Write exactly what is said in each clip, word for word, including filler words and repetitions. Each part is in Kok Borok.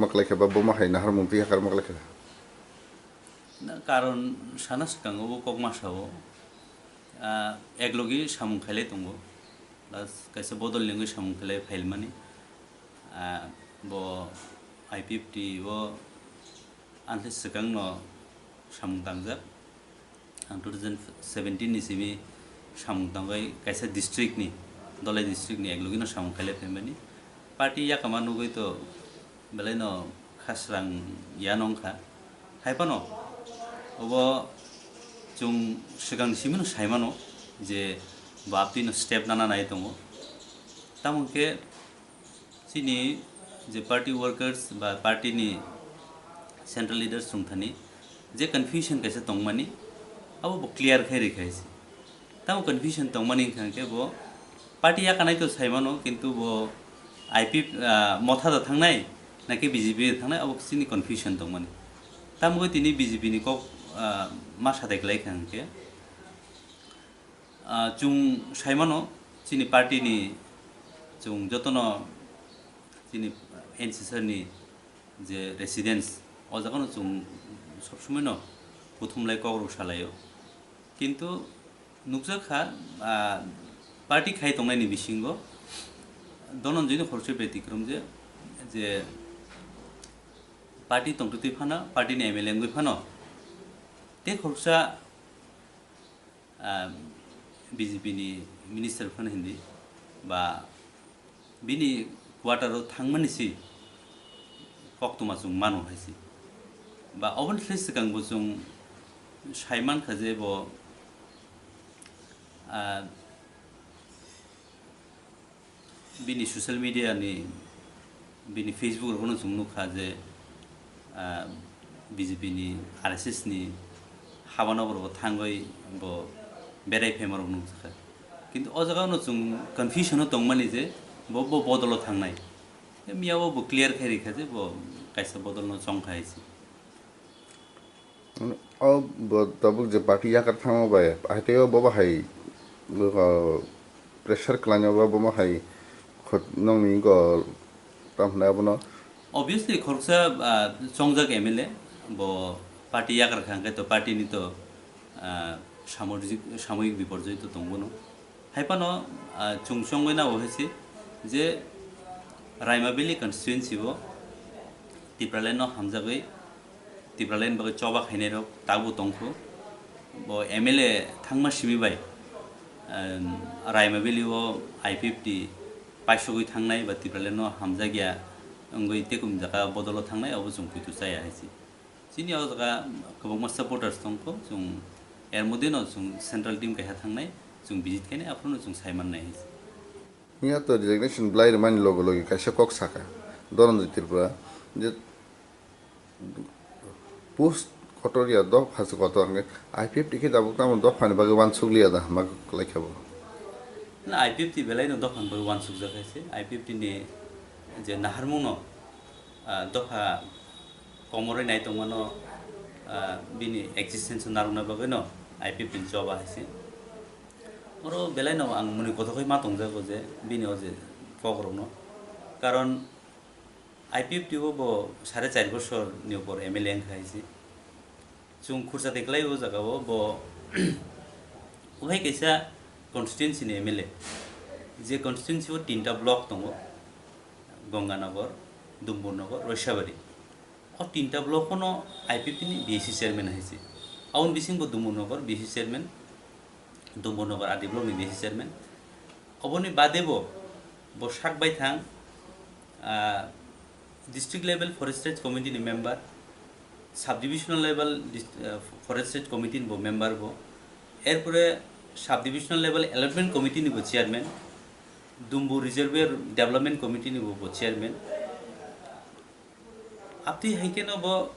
Maklaikha ba bomo hai naharmung twi yakar maklaikha. Na, karon sana swkango bo kok ma sao. Ah, eklogi samung khailai tongo. Plus kaisa bodol ni wngwi samung khailai phailmani. Ah, bo I P F T o anse swkangno samung tangjak. Ang two thousand seventeen ni simi samung tangwi kaisa district ni, Dholai district ni eklogino samung khailai phaimani. Party yakama nugwi to belaino khasrang ya nongkha. Haiphano obo chwng swkangni simino saimano je bo aptwino step nana nai tongo. Tamo hwnkhe chini je party workers ba party ni central leaders chwngthani je confusion kaisa tongmani, abo bo clear khai rikha se. Tamo confusion tongmani wngkha hwnkhe bo party yakanai to saimano, kintu bo I P, ah, motha da thangnai naki B J P da thangnai, abo chini confusion tongmani. Tamo tini B J P ni kok, ah, ma sadai khlai kha hwnkhe. Ah, chwng saimano, chini party ni chwng jotono chini N C S R ni je residents, o jagano chwng sob somoino kuthumlai kokrok salaio. Kintu nukjak kha, ah, party khai tongnaini bisingo Dhananjoyni khoroksa betikrom je, je party tongtwtwi phano, party ni M L A wngwi phano, tei khoroksa ah, B J P ni minister phano hindi ba bini quarter o thangmani si koktwma chwng mano hai si. Ba oboni slai swkang bo chwng sai mankha je bo, ah, bini social media ni, bini Facebook rogono chwng nukha je, ah, B J P ni, R S S ni habano borok thangwi bo berai phaima rok nukjakha. Kintu o jaga no chwng confusion o tongmani je bo, bo bodolo thangnai. Miya o bo clear khai rikha je bo kaisa bodol no chongkha hai se. O bo tabuk je party yakar thangma bai, haikhe o bo bahai, o, pressure khlaina ba bo bahai khot nongni go tam hwnwi abono. Obviously, khoroksa, ah, chongjak M L A, bo party yakar kha hwnkhe to party ni to, ah, samojik-, samoyik biporjoi to tongbono. Haiphano, ah, chwng chongwi nabo hai se je Raima Valley constituency o Tipraland no hamjagwi Tipraland bagwi choba khainai rok tabuk tongkhu. Bo M L A thangma simi bai, em, Raima Valley o I P F T paisogwi thangnai ba Tipraland no hamjakya wngwi tekum jaga bodolo thangnai, obo chwng poito chaya hai se. Chini o jaga kwbangma supporters tongkho, chwng er moddhe no chwng central team kaisa thangnai, chwng visit khainai, aphuru no chwng sai mannai hai se. Miya to resignation belai rwmani loge loge kaisa kok sakha Dhananjoy Tripura je post kotor ya dopha se kotor hwnkhe I P F T khe tabuk tamo dophani bagwi uansuk liya da hwnba kwlai khe bo. Na I P F T belai no dophani bagwi uansukjak hai se, I P F T ni je naharmung no, ah, dopha komorwi nai tongmano, ah, bini existence narwkna bagwi no I P F T ni choba hai se. Oro belai no ang muni kothok khe ma tongjago je bini o je kok rok no, karon I P F T o bo sare char bosor ni upor M L A wngkha hai se. Chwng khursa de kwlai o jaga o bo, obai kaisa constituency ni M L A, je constituency o tinta block tongo, Ganganagar, Dumburnagar, Roisabari. O tinta block no I P F T ni B A C chairman hai se. Aboni bisingo Dumburnagar B A C chairman, Dumburnagar R D block ni B A C chairman. Oboni bade bo, bo sak bai thang, ah, district level forest rights committee ni member, sub divisional level dis-, ah, forest rights committee ni bo member bo. Erpore sub divisional level allotment committee ni bo chairman, Dumbu reservoir development committee ni bo, bo chairman. Abtwi hai kheno bo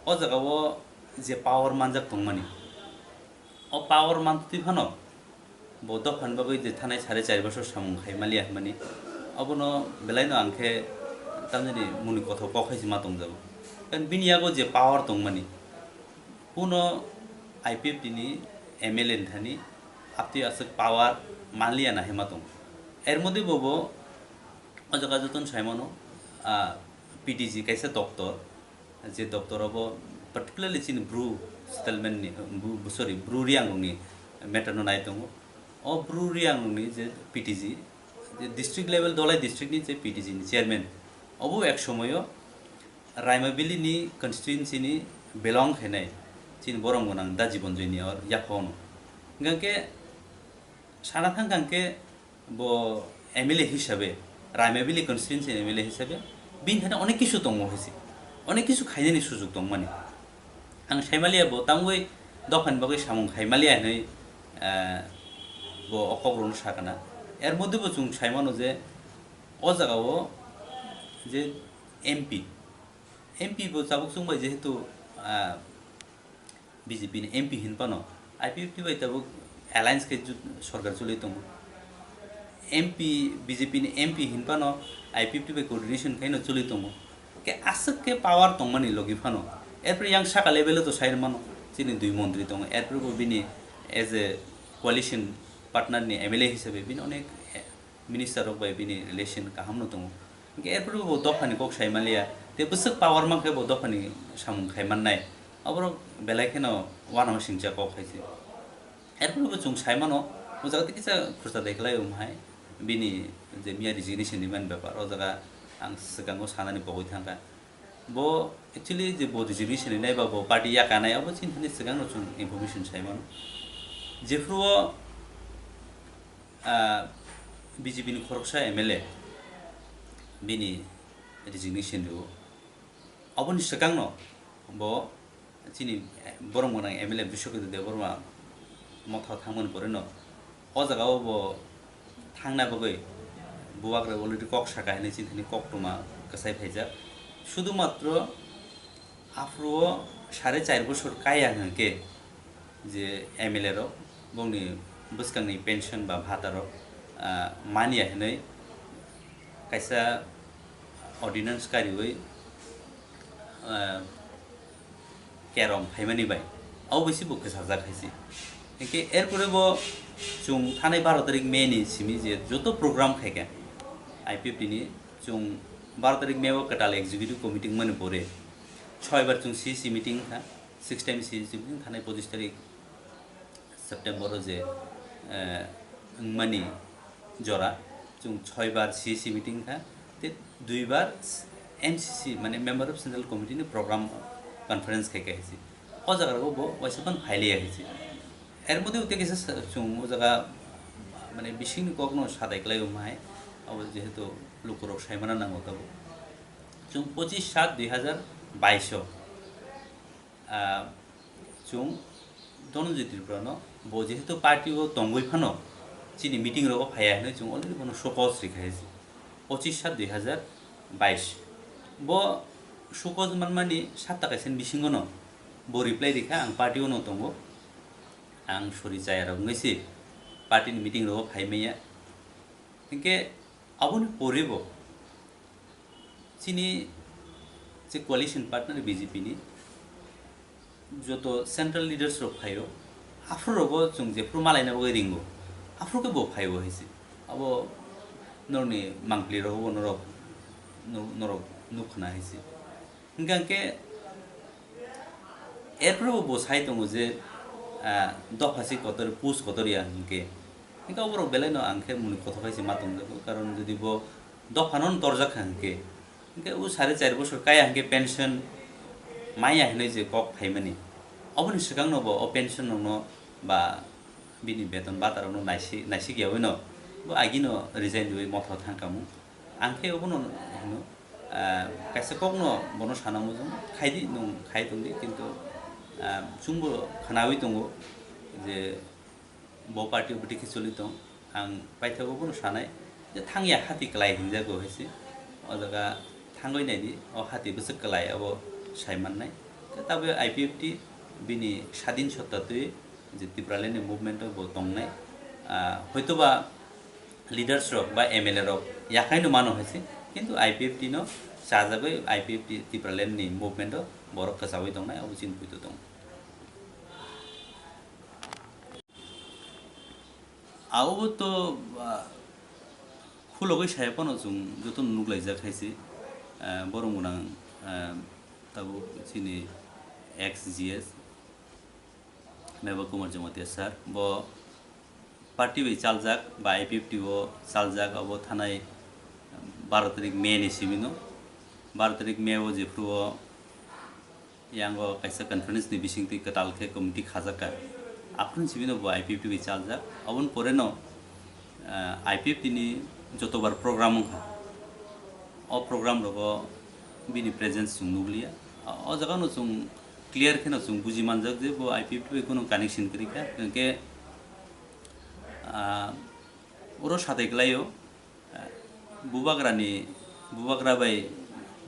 o jaga o je power manjak tongmani, o power mantwi phano bo dophani bagwi je thanai sare char bosor samung khai maliya hwnmani, obono belai no ang khe tamjani muni kothok kok hai se ma tongjago. Kan bini yago je power tongmani, kuno I P F T ni M L A ni thani abtwi aswk power manliya na hai ma tong. Er moddhe bo bo o jaga jotono sai mano, ah, P T G kaisa doctor, je doctor abo particularly chini Bru settlement ni, Bru, sorry, Bru Riang rokni matter no nai tongo. O Bru Riang rokni je P T G, je district level Dholai district ni je P T G ni chairman, obo ek somoyo Raimabili ni constituency ni belong khainai chini borok gwnang da Jiban Joy ni or yaphano. Hingkha khe sana thang kha khe bo M L A hisabe, Raimabili constituency M L A hisabe, bini thani onek kisu tongo hai se, onek kisu khainani sujuk tongmani. Ang saimaliya bo tangwi dophani bagwi samung khaimaliya hinwi, eh, bo o kokrokno sakana. Er moddhe bo chwng saimano je o jagao je M P, M P bo chabuk chwng bai jehetu, ah, B J P ni M P hinphano I P F T bai tabuk alliance khe ju-, sorkar choli tongo. M P, B J P ni M P hinphano I P F T bai coordination khaino choli tongo. Khe aswk khe power tongmani logi phano. Erpore yang saka level o to sai mano chini dui montri tongo. Erpore bo bini as a coalition partner ni M L A hisabe bini onek minister rok bai bini relation kaham no tongo. Hingke erpore bo dophani kok sai manliya, tei bwswk power mankhe bo dophani samung khai mannai. Aborok belai kheno uanama singcha kok hai se. Erpore bo chwng sai mano, o jaga tei kisa khurcha dai khlai o hai bini je miya resignation rimani bepar, o jaga ang swkango sanani pogwi thangkha. Bo actually je bo resignation rinai ba bo party yakanai, abo chini thani swkangno chwng information sai mano. Jephru o, ah, B J P ni khoroksa M L A bini resignation rio. Aboni swkangno bo chini borok gwnang M L A Biswaketu Debbarma motha thangmani poreno o jagao bo thangna bagwi bubagra already kok saka hinwi chini thani koktwma kwchai phaijak. Sudu matro aphuru o sare char bosor kaya hwnkhe je M L A rok bongni bwskangni pension ba bhata rok, ah, manya hinwi kaisa ordinance kariwi, ah, kerong phaimani bai, abo bai se bo kwchajak hai se. Hingke erpore bo chwng thanai baro tarik May ni simi je joto program khaikha I P F T ni, chwng baro tarik May o kwtal executive committee wngmani pore soi bar chwng C C meeting kha, six time C C meeting thanai pochis tarik September o je, eh, wngmani jora chwng soi bar C C meeting kha, tei dui bar M C C, mane Member of Central Committee ni program conference khai kha hai se. O jaga rok bo waisa phano phai liya hai se. Er moddhe o tei kisa sa-, chwng o jaga, mane, bisingni kokno sadai klai o mai, abo jehetu lukurok saimana nango tabuk. Chwng pochis sat dui hazar bais o, ah, chwng Dhananjay Tripura no bo jehetu party o tongwi phano chini meeting rogo phaiya hinwi chwng already bono show cause rikha hai se. Pochis sat dui hazar bais. Bo show cause manmani sapta kaisa ni bisingo no bo reply rikha, ang party o no tongo, ang sori chaya rok wngwi se party ni meeting rogo phai manya. Hinkhe aboni pore bo chini je coalition partner B J P ni joto central leaders rok phaio, aphuru rogo chwng jephuru malaina bagwi ringo, aphuru khe bo phaio hai se. Abo norokni mangpli rogo bo norok, nor-, norok nukkhna hai se. Hingkha khe erphuru bo sai tongo je, ah, dopha si kotor, post kotor ya hinkhe. Hinkhe oborok belai no ang khe muni kothok hai se ma tongjago, karon jodi bo dopha no torjak kha hinkhe, hinkhe o sare char bosor kaya hinkhe pension maya hinwi je kok phaimani, oboni swkang no bo o pension rok no ba bini beton bata rok no naisik, naisik yaui no bo agi no resign riui motha thang kamo. Ang khe obono hino, ah, kaisa kokno bono sana mujung, khaidi nwng khai tongdi, kintu, ah, chwngbo khwnaui tongo je bo party bo tikhe choli tong. Ang paithago bono sanai je thangya hati klai hinjago hai se. O jaga thangwi naidi, o hati bwswk klai abo sai mannai. Khe tabuk I P F T bini sadin sotta twi je Tipraland ni movement o bo tongnai. Ah, hoitoba leaders rok ba M L A rok yakhai no mano hai se, kintu I P F T no chajagwi I P F T Tipraland ni movement o borok kwchaui tongnai, abo chini puito tongo. Abo to, ah, khulogwi saya phano chwng joto no nuklaijak hai se. Ah, borok gwnang, ah, tabuk chini ex G S Meba Kumar Jamatia sir, bo party bai chaljak ba I P F T o chaljak, abo thanai baro tarik May ni simi no. Baro tarik May o jephru o yango kaisa conference ni bisingtwi kwtal khe committee khajak kha. Aphuru simi no bo I P F T bai chaljak. Aboni pore no, ah, I P F T ni jotobar program wngkha, o program rogo bini presence chwng nukliya. O, o jaga no chwng clear khe no chwng buji manjak je bo I P F T bai kunu connection kwrwi kha. Hwnkhe, ah, oro satai kwlaio, ah, bubagrani, bubagra bai,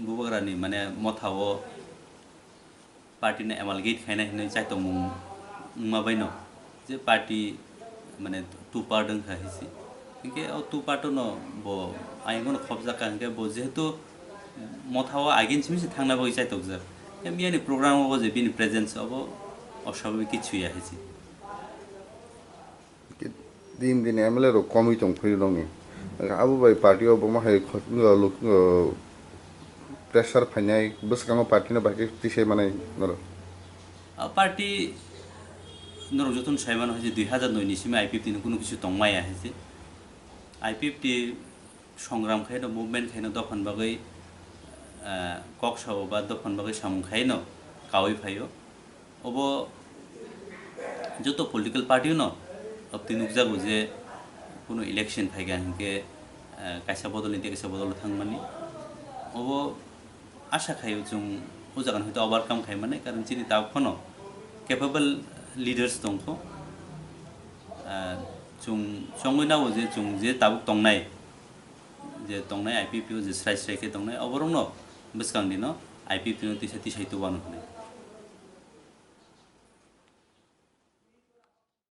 bubagrani mane motha o party no amalgate khaina hinwi chaitokmung wngma bai no, je party mane two part wngkha hinsi. Hinkhe o two part no bo ayang no khopjak kha, hinkhe bo jehetu motha o against simi se thangna bagwi chaitokjak. Hinkhe miyani program o je bini presence obo oswababik kichu ya hinsi. Din din M L A rok komwi tong phai rokni. Abo bai party o bo ma hai khot-, o, luk-, o, pressure phainai, bwskango party no bahai khe tisai manai norok. A party norok jotono sai mano hai je dui hazar noi ni simi I P F T ni kunu kisu tong maya hai je. I P F T songram khaino, movement khaino, dophani bagwi, ah, kok sabo ba dophani bagwi samung khaino kaui phaio. Obo joto political party no obtwi nukjago je kunu election phaikha hinkhe, ah, kaisa bodol ni tei kaisa bodol thangmani. Obo asha khaio chwng o jaga no hwnkhe overcome khai mani, karon chini tabuk phano capable leaders tongkho. Ah, chwng chongwi nabo je chwng je tabuk tongnai, je tongnai I P F T o je srai srai khe tongnai, oborokno bwskang dino I P F T no tisa tisai tubano hwnwi.